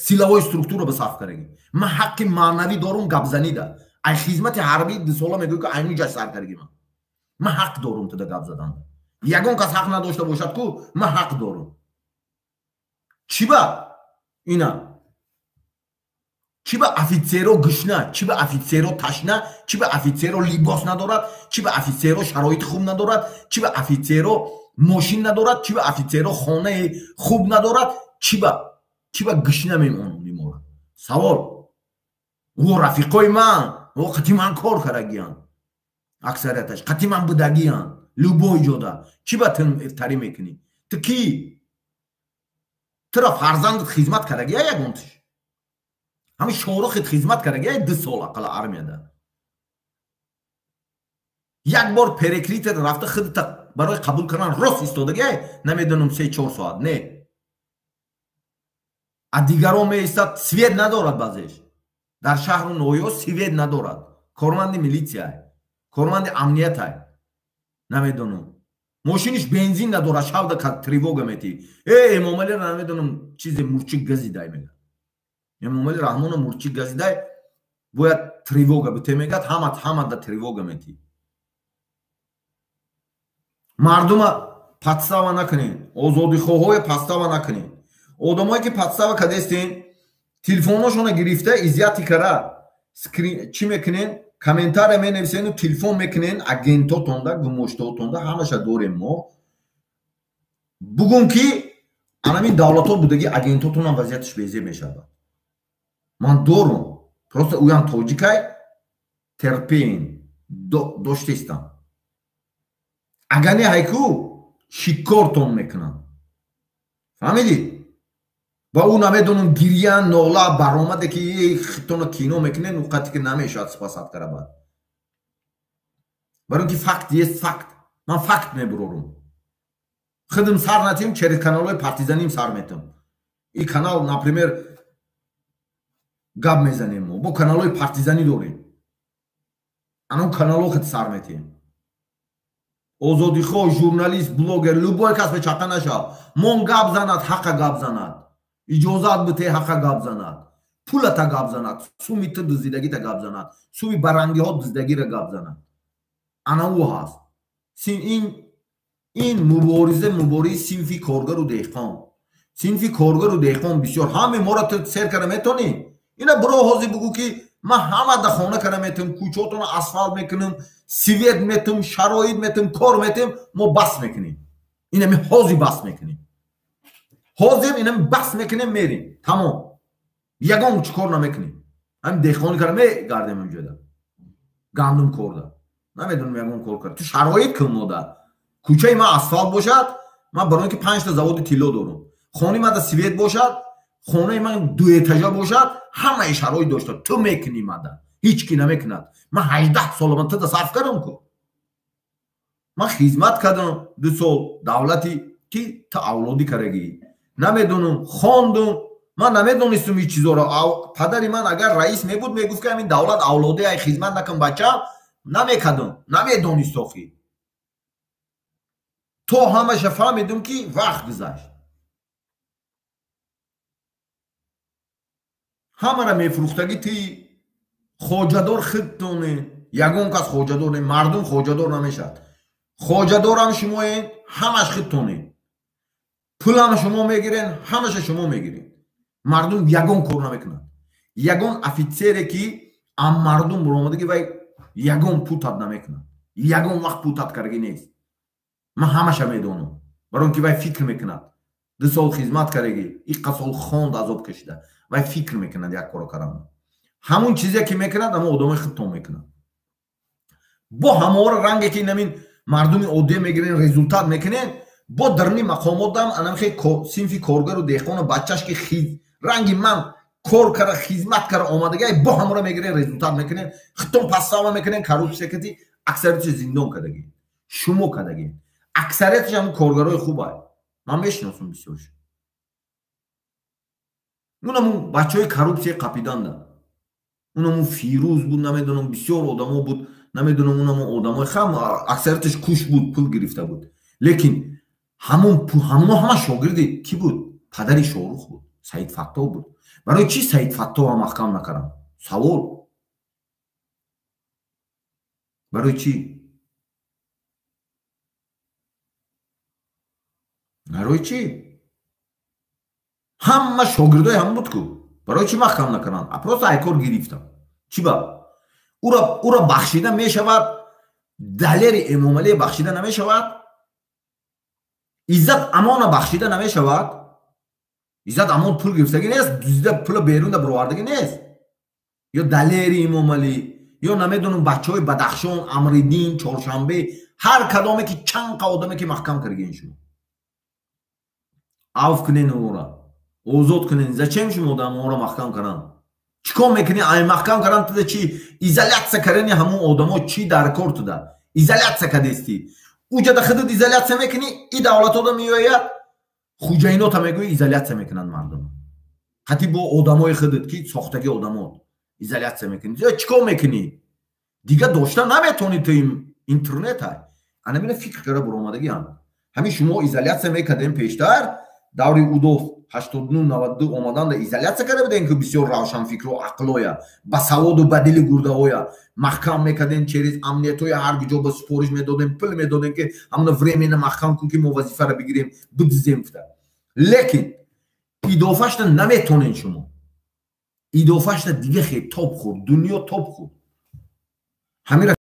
Силовой структура ба саф кардаги. Ман ҳаққи маънавӣ дорум гапзанида. Ай хизмати ҳарбӣ 2 сола мегӯй, ки айни ҷаш сар кардаги ман. Ман ҳақ дорум туда гап заданда. Ягон кас ҳақ надошта бошад ку, ман ҳақ дорум. Чӣ ба ина? Чӣ ба офитсеро гушна, чӣ ба офитсеро ташна, чӣ ба офитсеро либос надорад, чӣ ба офитсеро шароити хуб надорад, чӣ ба офитсеро мошин надорад, чӣ ба офитсеро хонаи хуб надорад, чӣ ба гушна мемонад? Савол. О рафиқои ман, о қати ман кор кардагиянд, аксарияташ қати ман будагиянд любой ҷода. Чӣ ба ту ифтарӣ мекунӣ? Ту кӣ? Тура фарзандат хизмат кардагия ягонтиш? Ҳамин Шоҳрухит хизмат кардагия 2 сол ақалла армияда? Як бор перекрытие рафта, худта барои қабул кардан рост истодагия, намедонам, 3-4 соат не, а дигарон меистад, свет надорад, баъзеш дар шаҳру ноҳияҳо свет надорад. Корманди милитсия, корманди амниятай, намедонам, мошиниш бензин надорад, шавда тревога метӣ. Э, Эмомалиро, намедонам, чизе мурчик газидай мегад. Эмомали Раҳмоно мурчик газидай, бояд тревога бите мегад. Ҳама ҳама да тревога метӣ. Мардума подстава накунед, озодихоҳое подстава накунед. Одамое ки подстава кардестен, телефоношона гирифта, изъятый кара, чӣ мекунен, комментария менависену телефон мекунен агентотонда, гумоштаотонда. Ҳамаша дорем мо. Бугун ки анамин давлатҳо будаги агентотонам вазъияташ безеб мешавад. Ман дорум, просто уям тоҷикай, терпение доштестам. Агар не, ҳайку шикортон мекунам, фаҳмидӣ? Ва ӯ, намедонам, гирья, нола, баромаде ки хитона кино мекунен, уқате ки намешавад спасать кара бад. Барои ки факт есть факт. Ман факт мебурорум. Худм сар натем, через каналҳои партизаним сар метам. И канал, например, гап мезанем, мо бо каналҳои партизанӣ дорем, анон каналҳо хит сар метиҳем. Озодихоҳ, журналист, блогер, любой кас бечақа нашав. Мон гап занад, ҳақа гап занад, иҷозат бите, ҳақа гап занад, пулата гап занад, суми ту дуздидагита гап занад, суми барангиҳо дуздидагиро гап занад. Ана ӯ ҳаст. Ин мубориза муборизи синфи коргару деҳқон. Синфи коргару деҳқон бисёр. Ҳаме моро ту сер кара метонӣ? Ина биро, ҳозир бугӯ, ки ман ҳама да хона кара метам, кӯчаотонро асфалт мекунам, свет метам, шароит метам, кор метам, мо бас мекунем. Инами ҳозир бас мекунем, ҳозир инами бас мекунем, мерем, тамом, ягон чӣ кор намекунем. Ҳамин деҳқонӣ кара мегардем, инҷода гандум корда, намедонам, ягон кор кара. Ту шароит кун мода. Кӯчаи ман асфалт бошад, ман барои ки панҷта заводи тилло дорам, хонаи ман да свет бошад, хонаи ман дуэтажа бошад, ҳамаи шароит дошта, ту мекунӣ мада, ҳеҷ ки намекунад. Ман 18 сола ман туда сарф кардам ку, ман хизмат кардам 2 сол давлати ки ту авлодӣ кардагӣ, намедонам, хондум. Ман намедонистум ҳеҷ чизоро. Падари ман агар раис мебуд, мегуфт, ки ҳамин давлат авлодӣ, ай хизмат накун, бачам, намекардам. Намедонист охи. То ҳамаша фаҳмидум, ки вақт гузашт, ҳамара мефурӯхтагӣ. Ти хоҷадор худтоне, ягон кас хоҷадор не, мардум хоҷадор намешавад. Хоҷадорам шумоен, ҳамаш худтоне, пулам шумо мегирен, ҳамаша шумо мегирен. Мардум ягон кор намекунад. Ягон офитсере ки ам мардум буромадаги, вай ягон путать намекунад, ягон вақт путать кардаги нест. Ман ҳамаша медонам, барои он ки вай фикр мекунад. 2 сол хизмат кардаги, иққа сол хонд, азоб кашида, вай фикр мекунад. Як коро кардан, ҳамун чизе ки мекунад, ҳамон одамои худтон мекунад. Бо ҳаморо ранге ки намин мардуми оддӣ мегирен, результат мекунен, бо дарни мақомотам анамхе синфи коргару деҳқону бачаш ки ранги ман кор кара, хизмат кара омадагай, бо ҳамора мегирен, результат мекунен, худтон подстава мекунен, коррупсия кади, аксарияташ зиндон кардагӣ шумо кардагӣ. Аксарияташ ҳамн коргарои хубай, ман мешиносам бисёрш. Унамун бачаҳои коррупсия қапиданда, унамун Фирӯз буд, намедонам, бисёр одамо буд, намедонам, унамун одамои хам аксарияташ куш буд, пул гирифта буд. Лекин ҳамон ҳамоно ҳама шогирди кӣ буд? Падари Шоҳрух буд, Саид Фаттоҳ буд. Барои чӣ Саид Фаттоҳа маҳкам накардам? Савол. Барои чӣ? Барои чӣ? Ҳама шогирдои ҳам буд ку. Барои чӣ маҳкам накардам? А просто айкор гирифтам. Чӣ ба? Ура бахшида мешавад, Далери Эмомалӣ бахшида намешавад, Иззат Амона бахшида намешавад. Иззат Амон пул гирифтагӣ нест, дуздида пула берунда бировардагӣ нест. Ё Далери Эмомалӣ, ё намедонам бачаҳои Бадахшон, Амриддин, Чоршанбе, ҳар кадоме ки чанд қа одаме ки маҳкам кардаген шумо. Авф кунен ора, озод кунен. Зачем шумо одаморо маҳкам кардан? Чӣ кор мекунӣ? Ай маҳкам кардан туда чӣ? Изолятсия кардани ҳамон одамо чӣ дар кор туда? Изолятсия кардестӣ. Уҷада худат изолятсия мекунӣ, и давлатода меояд, хуҷаинота мегӯӣ изолятсия мекунанд мардум. Ҳатти бо одамои худат ки сохтаги одамот изолятсия мекунӣ. Чӣ кор мекунӣ? Дига дошта наметавонӣ ту интернет ай. Ана мина фикр карда буромадагиам. Ҳамин шумо изолятсия мекардем пештар, даври Удов 89-92 омаданда изолятсия карда будем ки бисёр равшанфикру ақлоя, ба саводу ба дили гурдаҳоя маҳкам мекардем, через амниятҳои ҳар ҷо ба супориш медодем, пул медодем ки ҳамона временно маҳкам кун ки мо вазифаро бигирем, бидизем гуфта. Лекин идофашта наметонен шумо. Идофашта дига хе тоб хӯрд, дунё тоб хӯрд. Ҳамира